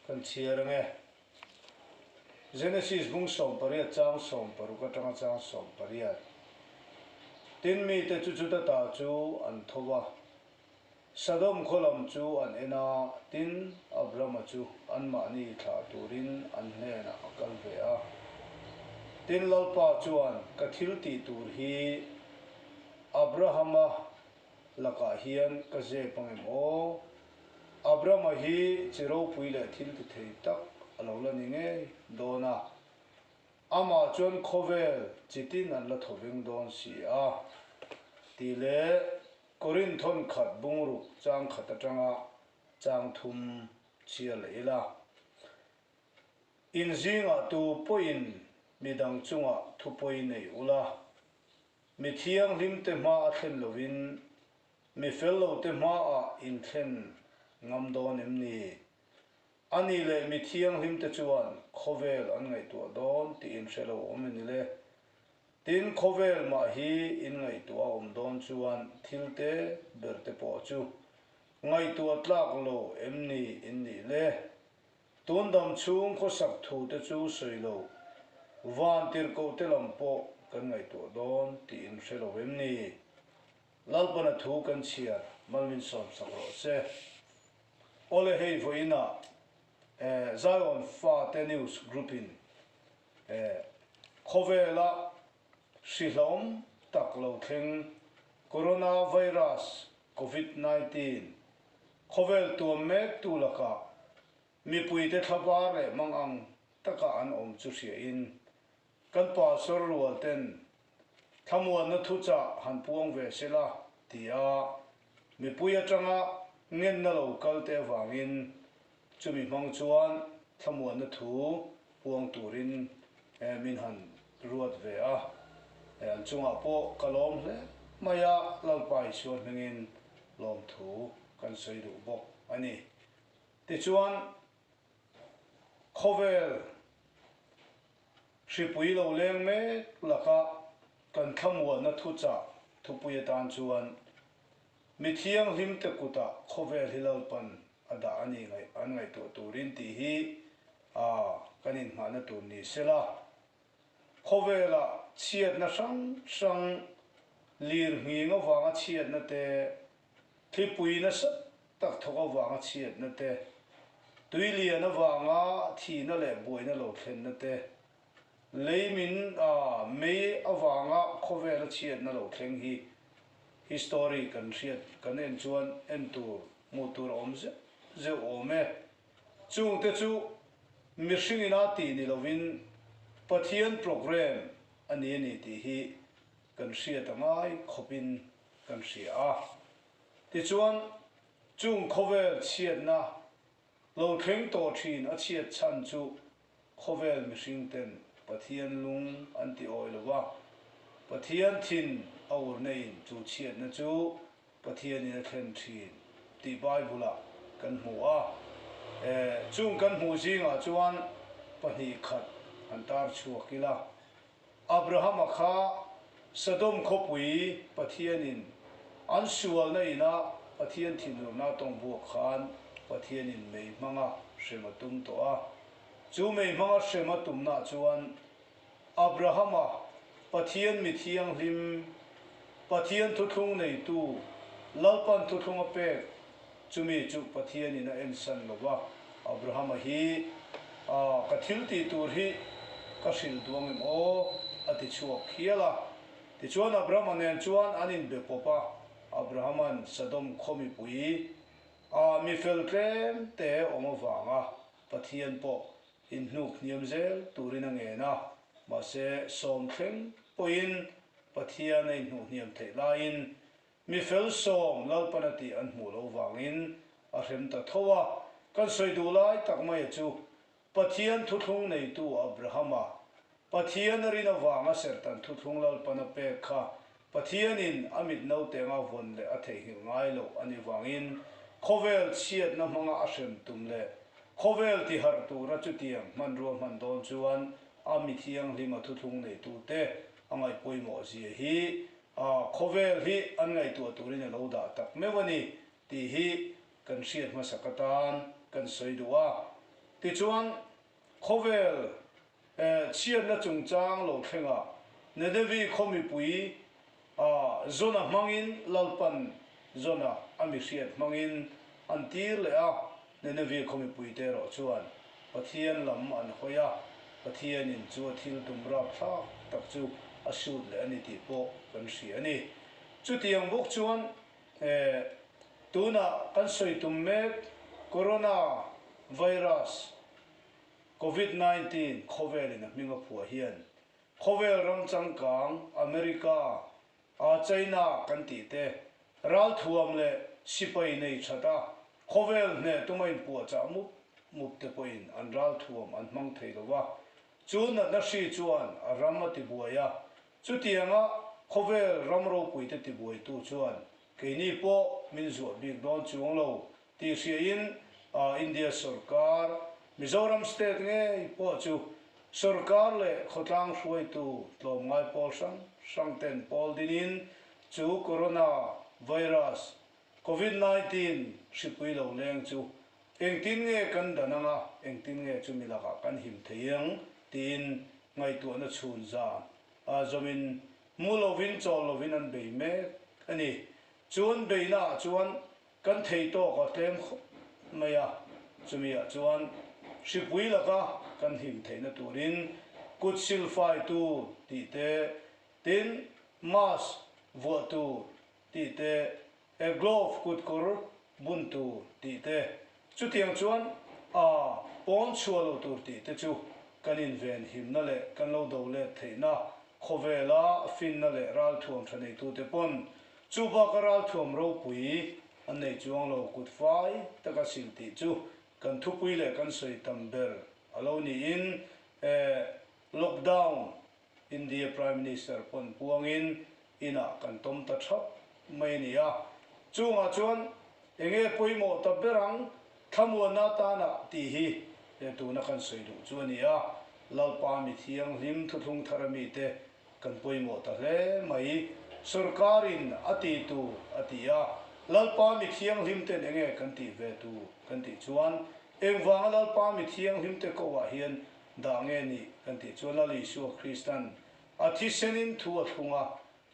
Kan chhiar ang e. Genesis bung 18 chang 16 atanga chang 18. Tin mite chu chuta ta chu an tho va, Sodom khaw lam chu an en a, tin Abrama chu anmahni thlah turin an hnenah a kal ve a. Tin Lalpa chuan ka thil tih tur hi Abrahama lakah hian ka zep ang em aw? Abrama hi chi ropui leh thil ti thei tak a lo la ni ngei dawn a, amah chuan khawvel chi tin an la thaw veng dawn si a, tih leh Korinth thawn khat bungruk chang khat atanga chang thum chhia leh ila. In zingah tu pawhin midang chungah thupawi nei ula, Mi thianghlimte hma a thlen lovin mi fel lote hmaah inthlen ngam dawn em ni? A ni leh mi thianghlimte chuan khawvel an ngaihtuah dawn tih in hre lo awm em ni le? Tin, khawvel mah hi in ngaihtuah a awm dawn chuan thil te ber te pawh chu ngaihtuah tlak lo em ni in nih le? Tun dam chhung khawsak thu te chu sawi lo, van tirhkoh te lam pawh kan ngaihtuah dawn tih in hre lo em ni? Lalpana thu kan chhiar mal min sawm sak rawh se. Awle hei vawiinah eh Zion Fate News Group in eh khawvela hrihlawm tak lo thleng Corona Virus Covid 19 Khawvel tuam mek tu lakah mipuite thlavar leh mang ang taka an awm chu hriain kan pastor rual ten thlamuanna thuchah han puang ve sela tia mipui atanga ngenna lo kal te avangin chumi hmang chuan thlamuanna thu puang turin min han ruat ve a, an chungah pawh ka lawm hle mai a, Lalpa Isua hmingin lawmthu kan sawi duh bawk a ni. Tichuan, khawvel hripui lo leng mek laka kan thlamuanna thuchah thupui atan chuan mi thianghlimte kutah khawvel hi Lalpan a dah a ni ngaih an ngaihtuah turin tih hi a kan inngahna tur ni sela. Khawvela chhiatna hrang hrang lir nghing avanga chhiatna te, thlipui nasa tak thawk avanga chhiatna te, tui lian avanga thihna leh buaina lo thlenna te, lei min a mei avanga khawvela chhiatna lo thleng hi history kan hriat kan en chuan en tur hmuh tur a awm zeuh zeuh awm e. Chungte chu mihring ina tih ni lovin Pathian program a ni a ni tih hi kan hriat a ngai khawpin kan hria a. Tichuan, chung khawvel chhiatna lo thleng tawh thin a chhiat chhan chu khawvel mihring ten Pathian lung an ti awi lo va, Pathian thin a urna in chu chhiatna chu Pathianin a thlen thin tih Bible-ah kan hmu a. Chung kan hmuh zingah chuan pahnih khat han tar chhuak ila. Abrahama kha Sodom khawpui Pathianin an sualna ina Pathian thinurna tawng buak khan Pathianin mei hmanga hrem a tum tawh a. Chu mei hmanga hrem a tumnah chuan Abrahama, Pathian mi thianghlim, Pathian thuthlung neitu, Lalpan thuthlung a pek, chumi chu Pathianin a ensan lo va, Abrahama hi, A, ka thil tih tur hi ka hrilh duh ang em aw? a ti chhuak hial a. Tichuan Abrahama nen chuan an inbe pawp a, Abrahama'n Sodom khaw mipui, a, mi fel tlem te awm avanga Pathian pawh Inhnuk hniam zel turin a ngen a, mahse sawm thleng pawhin Pathian a inhnuh hniam theih laiin mi fel sawm Lalpan a tih an hmuh loh vangin a hrem ta tho a. Kan sawi duh lai tak maia chu Pathian thuthlung neitu Abrahama Pathian a rin avanga serhtan thuthlung Lalpan a pek kha Pathianin a mit naute anga vawn leh a theihnghilh ngai loh a nih vangin khawvel chhiatna hmanga a hrem tum leh khawvel tiharh tura chutiang hmanrua hman dawn chuan a mi thianghlim a thuthlung neitute a ngaih pawimawh zia hi a khawvel hi an ngaihtuah turin a lo dah tak meuh a ni tih hi kan hriat hmasak atan kan sawi duh a. Tichuan, khawvel chhiatna chungchang lo thlengah Nenevi khaw mipui Jona hmangin Lalpan Jona a mi hriat hmangin an tir leh a, Nenevi khaw mipuite erawh chuan Pathian lam an hawi a, Pathianin chu a thil tum rapthlak tak chu a sut leh a ni tih pawh kan hria a ni. Chutiang bawk chuan tunah kan sawi tum mek Corona Virus, Covid 19, khawvelin a hming a phuah hian khawvel ram changkang America, China kan tih te, ralthuam leh sipai nei that a, khawvel hneh tuma inpuahchah mup mup te pawhin an ralthuam an hmang thei lo va. Chu natna hri chuan a ram a tibuai a, chutianga khawvel ram ropuite tibuaitu chuan keini pawh min zuah bik dawn chuang lo tih hriain India sawrkar, Mizoram state ngei pawh chu sawrkar leh khawtlang hruaitu tlawmngai pawl hrang hrang ten pawl dinin chu Corona virus, Covid 19, hripui lo leng chu engtin nge kan dan anga, engtin nge chumi lakah kan him thei ang tiin ngaihtuahna chhun zan a zawmin mu lovin chawl lovin an bei mek a ni. Chu an beihnaah chuan Kan thei tawk a tlem khawp mai a, chumiah chuan hripui laka kan him theihna turin kut silfai tur tih te, tin mask vuah tur tih te, e glove kutkawr bun tur tih te, chutiang chuan a pawn chhuah lo tur tih te chu kan inven himna leh kan lo do let theihna khawvela finna leh ralthuam tha neitute pawn Chu baka ralthuam ropui an nei chuang lo kut fai taka sil tih chu kan thupui leh kan sawi tam ber a lo niin lockdown India Prime Minister pawn puangin inah kan tawm ta thap mai a ni a. Chungah chuan enge pawimawh ta ber ang thlamuanna atana tih hi tuna kan sawi duh chu a ni a. Lalpa mi thianghlim thuthlung thar amite Kan pawimawh ta hle mai. Sorkarin a ti tur a ti a, Lalpa mi thianghlim ten enge kan tih ve tur kan tih chuan engvanga Lalpa mi thianghlim te ko ah hian dah nge nih kan tih chuan Lal Isua Kristan a thisenin thu a thlung a,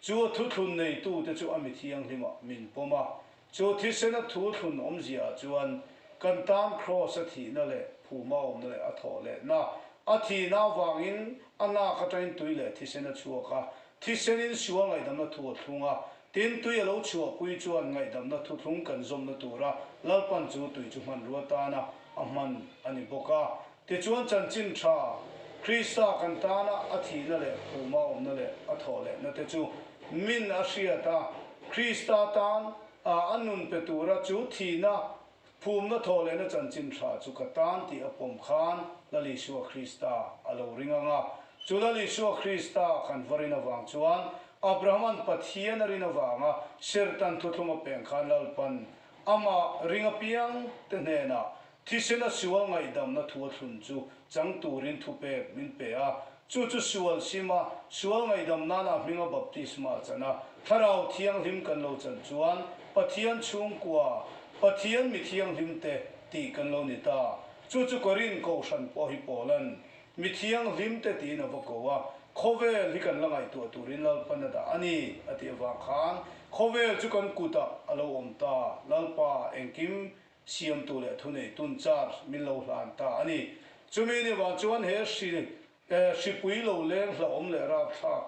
chu a thuthlun neitu te chu a mi thianghlim ah min pawm a, Chu thisena thu thlun awmzia ah chuan kan tan Kraws a thihna leh phuma awmna leh a thawh lehna a thihna avangin a nak atangin tui leh thisen a chhuak a, thisenin sual ngaihdamna thu a thlung a, tin tui a lo chhuahpui chuan ngaihdamna thuthlung kan zawmna tura Lalpan chu tui chu hmanrua tana a hman a ni bawk a. Tichuan chanchin tha, Krista kan tana a thihna leh phuma awmna leh a thawh lehna te chu min a hriat a, Krista tan a a nun pe tura chu thihna, phumna thawh lehna chanchin tha chu ka tan tih a pawm khan Lal Isua Krista a lo ring ang a. Chu Lal Isua Krista kan va rin avang chuan Abrahama'n Pathian a rin avanga serhtan thuthlung a peng khan Lalpan amah ring apiang te hnenah Thisena sual ngaihdamna thu a thlun chu chang turin thupek min pe a, chu chu sual sima sual ngaihdam nana hminga baptisma a chan a, Thlarau Thianghlim kan lo chan chuan Pathian chhungkua, Pathian mi thianghlimte tih kan lo ni ta. Chu chu Korin Kohhran pawh hi Paulan mi thianghlimte tiin a va ko a, khawvel hi kan la ngaihtuah turin Lalpan a dah a ni a tih avang khan khawvel chu kan kutah a lo awm ta, Lalpa engkim Siamtu leh thuneitun charge min lo hlan ta a ni. Chumi ni vang chuan he hri hripui lo leng hlauhawm leh rapthlak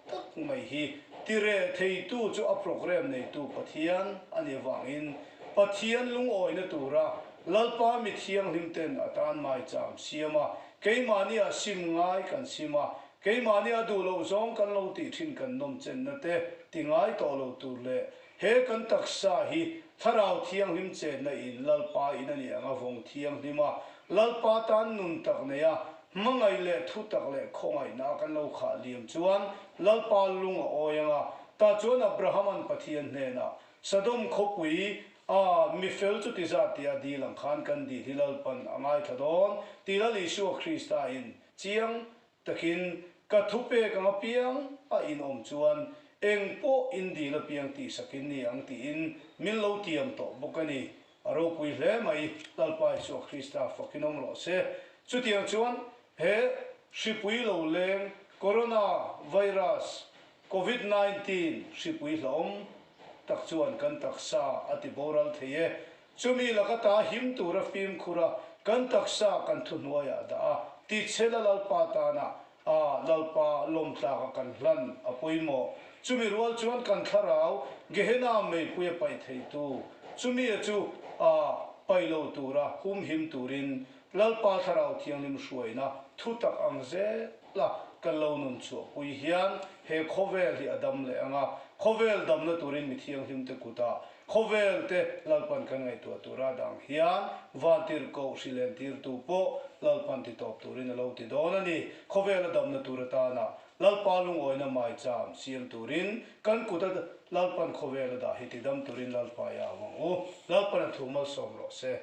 tak mai hi tireh theitu chu a programme neitu Pathian a nih avangin Pathian lungawina tura Lalpa mi thianghlim ten a tan maicham siam a, keimahni ah sim ngai kan sim a, keimahni a duh loh zawng kan lo tih thin kan nawmchenna te ti ngai tawh lo tur leh He kan taksa hi Thlarau Thianghlim chenna in Lalpa in a nih ang a vawng thianghlim a, Lalpa tan nun tak nei a, hmangaih leh thu tak leh khawngaihna a kan lo khah liam chuan Lalpa lung a awi ang a, tah chuan Abrahama'n Pathian hnenah Sodom khawpui a mi fel chu ti zat tia dil ang khan kan dil hi Lalpan a ngaithla dawn tih Lal Isua Krista in chiang Takin, ka thupek ang apiang a inawm chuan eng pawh in dil apiang tihsak in ni ang tiin min lo tiam tawh bawk a ni. A ropui hle mai, Lalpa Isua Krista fakin awm rawh se. Chutiang chuan he hripui lo leng Corona Virus, Covid 19 hripui hlauhawm tak chuan kan taksa a ti boral thei e. Chumi laka ta him tura fimkhur a, kan taksa kan thuhnuaiah dah a, tichhela Lalpa tana a Lalpa lawmtlaka kan hlan a pawimawh. Chumi rual chuan kan thlarau Gehenna meipui a paih theitu, chumi a chu a paih lo tura humhim turin Lalpa Thlarau Thianghlim hruaina thutak ang zela kan lo nun chhuahpui hian he khawvel hi a dam leh ang a, khawvel damna turin mi thianghlimte kutah Khawvel te Lalpan kan ngaihtuah tura dang hian vantirhkoh hri lentirtu pawh Lalpan ti tawp turin a lo ti dawn a ni. Khawvel a damna tur atana Lalpa lungawina maicham siam turin kan kut a Lalpan khawvel a dah hi ti dam turin Lalpa i au ang u. Lalpan a thu malsawm rawh se.